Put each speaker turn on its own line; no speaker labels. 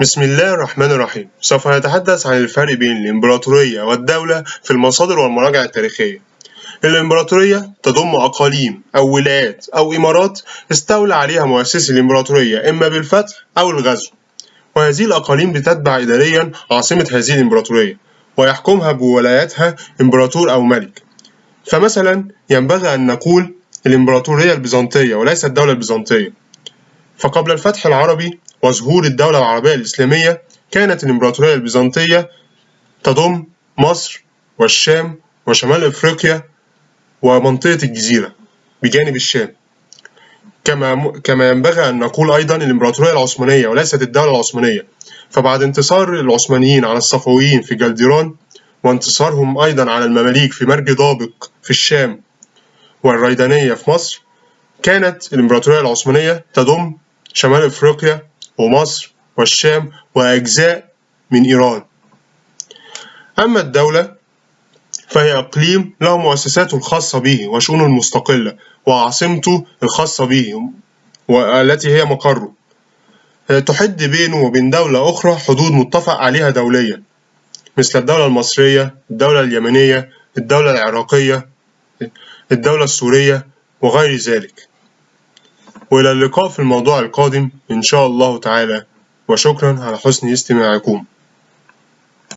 بسم الله الرحمن الرحيم. سوف نتحدث عن الفرق بين الإمبراطورية والدولة في المصادر والمراجع التاريخية. الإمبراطورية تضم أقاليم أو ولايات أو إمارات استولى عليها مؤسسي الإمبراطورية إما بالفتح أو الغزو، وهذه الأقاليم بتتبع إداريا عاصمة هذه الإمبراطورية ويحكمها بولاياتها إمبراطور أو ملك. فمثلا ينبغي أن نقول الإمبراطورية البيزنطية وليس الدولة البيزنطية. فقبل الفتح العربي وظهور الدولة العربية الإسلامية كانت الإمبراطورية البيزنطية تضم مصر والشام وشمال إفريقيا ومنطقة الجزيرة بجانب الشام. كما ينبغي أن نقول أيضا الإمبراطورية العثمانية وليست الدولة العثمانية. فبعد انتصار العثمانيين على الصفويين في جلديران وانتصارهم أيضا على المماليك في مرج دابق في الشام والريدانية في مصر، كانت الإمبراطورية العثمانية تضم شمال إفريقيا ومصر والشام وأجزاء من إيران. أما الدولة فهي إقليم له مؤسساته الخاصة به وشؤونه المستقلة وعاصمته الخاصة به والتي هي مقره، تحد بينه وبين دولة أخرى حدود متفق عليها دوليا، مثل الدولة المصرية، الدولة اليمنية، الدولة العراقية، الدولة السورية وغير ذلك. وإلى اللقاء في الموضوع القادم إن شاء الله تعالى، وشكرا على حسن استماعكم.